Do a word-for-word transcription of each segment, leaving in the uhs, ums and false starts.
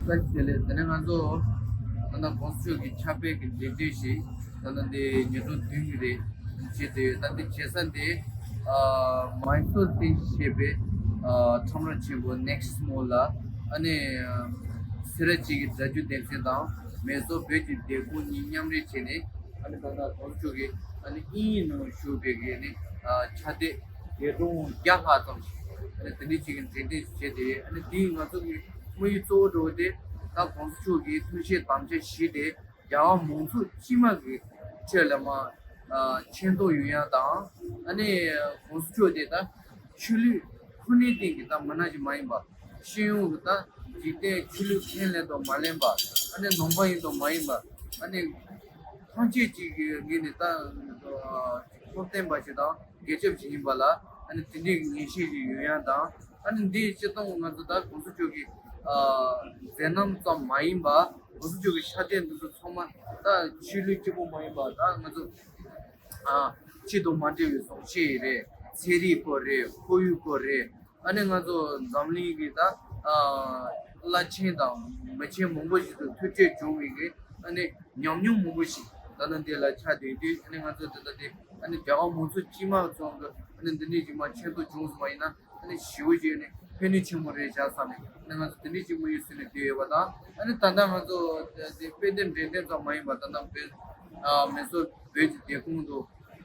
བཀྲ་ཤིས་བདེ་ལེགས། དེ་ནས་ང་ཚོ་ད་ལྟ་༸གོང་ས་མཆོག་གི་ཕྱག་དཔེ་གི་འགྲེམས་སྟོན་ཞིག་ད་ལྟ་འདི་ཉིན་གྲངས་བདུན་གྱི་རིང་བྱས་ཏེ་ཡོད། ད་འདི་བྱེད་ས་འདི་ཨ་མའི་སོར་ཊེན་ཞེས་པའི་ཨ་ཁྲོམ་ར་ཆེན་པོ་ནེག་སི་མོལ་ལ། ཨ་ནི་ཨ་སེ་ར་བྱེས་ཀྱི་སྒྲ་སྒྱུར་སྡེ་ཚན་དང་མེ་སོར་བོད་ཀྱི་སྡེ་ཁུལ་གཉིས་མཉམ་འབྲེལ་བྱས་ནས། ཨ་ནི་ད་ལྟ་༸གོང་ས་མཆོག་གིས་ཨ་ནི་དབྱིན་ཡིག་ནང་བཞུགས་པའི་གི་ཨ་ནི་ཨ་ཕྱག་དེབ་འདས་གྲོངས་བརྒྱ་ལྷག་ཙམ་ཞིག་ཨ་ནི་དེ་འདྲའི་ཅིག་གི་འགྲེམས་སྟོན་བྱས་ཏེ། ཨ་ནི་དེའི་ང་ཚོ་གི་དམིགས་ཡུལ་གཙོ་བོ་འདྲ་བོ་དེ་ད་༸གོང་ས་མཆོག་གི་ཐུགས་བཞེད་དམ་བཅའ་བཞི་དེ་རྒྱལ་བ་མང་གཙོ་སྤྱི་དམངས་ཀྱི་ཁྲོད་ལ་མར་ཨ་མཁྱེན་རྟོགས་ཡོང་ཡ་དང་། ཨ་ནི་༸གོང་ས་མཆོག་དེ་ད་ཆོས་ལུགས་ཁོ་ནའི་སྟེང་གི་ད་མི་སྣ་ཞིག་མ་ཡིན་པ། སྤྱི་ཡོངས་ཀྱི་ད་འཇིག་རྟེན་ཆོས་ལུགས་ཁས་ལེན་དང་མ་ལེན་པ། ཨ་ནི་ནང་པ་ཡིན་དང་མ་ཡིན་པ། ཨ་ནི་ཐམས་ཅད་ཅིག་གི་ངོས་ནས་ད་ཨ་ཐོབ་བརྟན་པ་ཞིག་དང་རྒྱལ་ཁྱབ་ཅིག་ཡིན་པ་ལ། ཨ་ནི་དེ་འདྲའི་ངེས་ཤེས་ཤིག་ཡོང་ཡ་དང་། ཨ་ནི་འདི་སྤྱིར་བཏང་ང་ཚོ་ད་༸གོང་ས་མཆོག་གི་ཨ་མཛད་རྣམ་ཙམ་མ་ཡིན་པ། ༸གོང་ས་མཆོག་གི་ཕྱག་དེབ་འདི་ཚོ་ཚང་མ་ད་ཆོས་ལུགས་གཅིག་པོ་མ་ཡིན་པ། ད་ང་ཚོ་ཨ་སྤྱི་དང་མ་འབྲེལ་བའི་གཟུགས་བྱད་རེད། ཚན་རིག་སྐོར་རེད། ཁོར་ཡུག་སྐོར་རེད། ཨ་ནི་ང་ཚོ་འཛམ་གླིང་གི་ད་ཨ་བླ་ཆེན་དང་མི་ཆེན་མང་པོ་ཞིག་ཏུ་ཐུག་འཕྲད་བྱུང་བའི་གི་ཨ་ནི་ཉམས་མྱོང་མང་པོ་ཞིག་ད་ལྟ་འདི་ལ་ཆགས་བསྡད་དུས། ཨ་ནི་ང་ཚོ་ད་ལྟ་འདི་ཨ་ནི་རྒྱལ་བ་མང་གཙོ་སྤྱི་དམངས་ཚོ་གི་ཨ་ནི་འདི་འདྲའི་ཅིག་མར་མཁྱེན་རྟོགས་བྱུང་སོང་བ་ཡིན་ན། ཨ་ནི་ཞེ་པོ་ཅིག་ཨ་ནི་ཕན་ནུས་ཆེན་པོ་རེད་བཞག་བསམ་ནས། ཨ་ནི་ང་ཚོ་དེ་འདྲའི་ཅིག་དམིགས་ཡུལ་བཟུང་ནས་བསྡད་ཡོད་པ་དང་། ཨ་ནི་ད་ལྟ་ང་ཚོ་དེ་དཔེ་དེབ་འགྲེམས་སྟོན་ཙམ་མ་ཡིན་པ། ད་ལྟ་བོད་ཨ་མེ་སོར་བོད་ཀྱི་སྡེ་ཁུལ་དུ་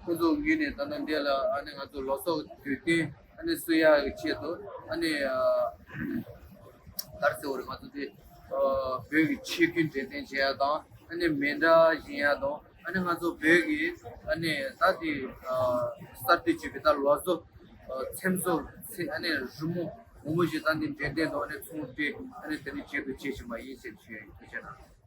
ཁོ་ཚོ་ངོས་ནས་ད་ལྟ་འདི་ལ་ཨ་ནི་ང་ཚོ་ལོ་གསར་དུས་སྟོན་ཨ་ནི་བསུ་ཡག་གི་ཆེད་དུ། ཨ་ནི་ཨ་ག་རེ་ཟེར་བ་རེད། ང་ཚོ་དེ་ཨ་བོད་ཀྱི་ཆས་གོས་འགྲེམས་སྟོན་བྱེད་ཡག་དང་། ཨ་ནི་མེ་མདའ་བཞེངས་ཡག་དང་། ཨ་ནི་ང་ཚོ་བོད་ཀྱི་ཨ་ནི་ད་དེ་ཨ་གསར་གཏོད་བྱས་པའི་ད་ལོ་གསར་ཨ་འཚེམ་བཟོ་ཚེ་ཨ་ནི་རི་མོ་མང་པོ་ཞིག་ད་ནི་འགྲེམས་སྟོན་དང་ཨ་ནི་ཚོང་སྤྲད། ཨ་ནི་དེ་ནི་བྱེད་དུ་བྱེད་བཞིན་པ་ཡིན་ཟེར་ཞུ་ཡ་ཡིན། ཐུགས་རྗེ་གནང་།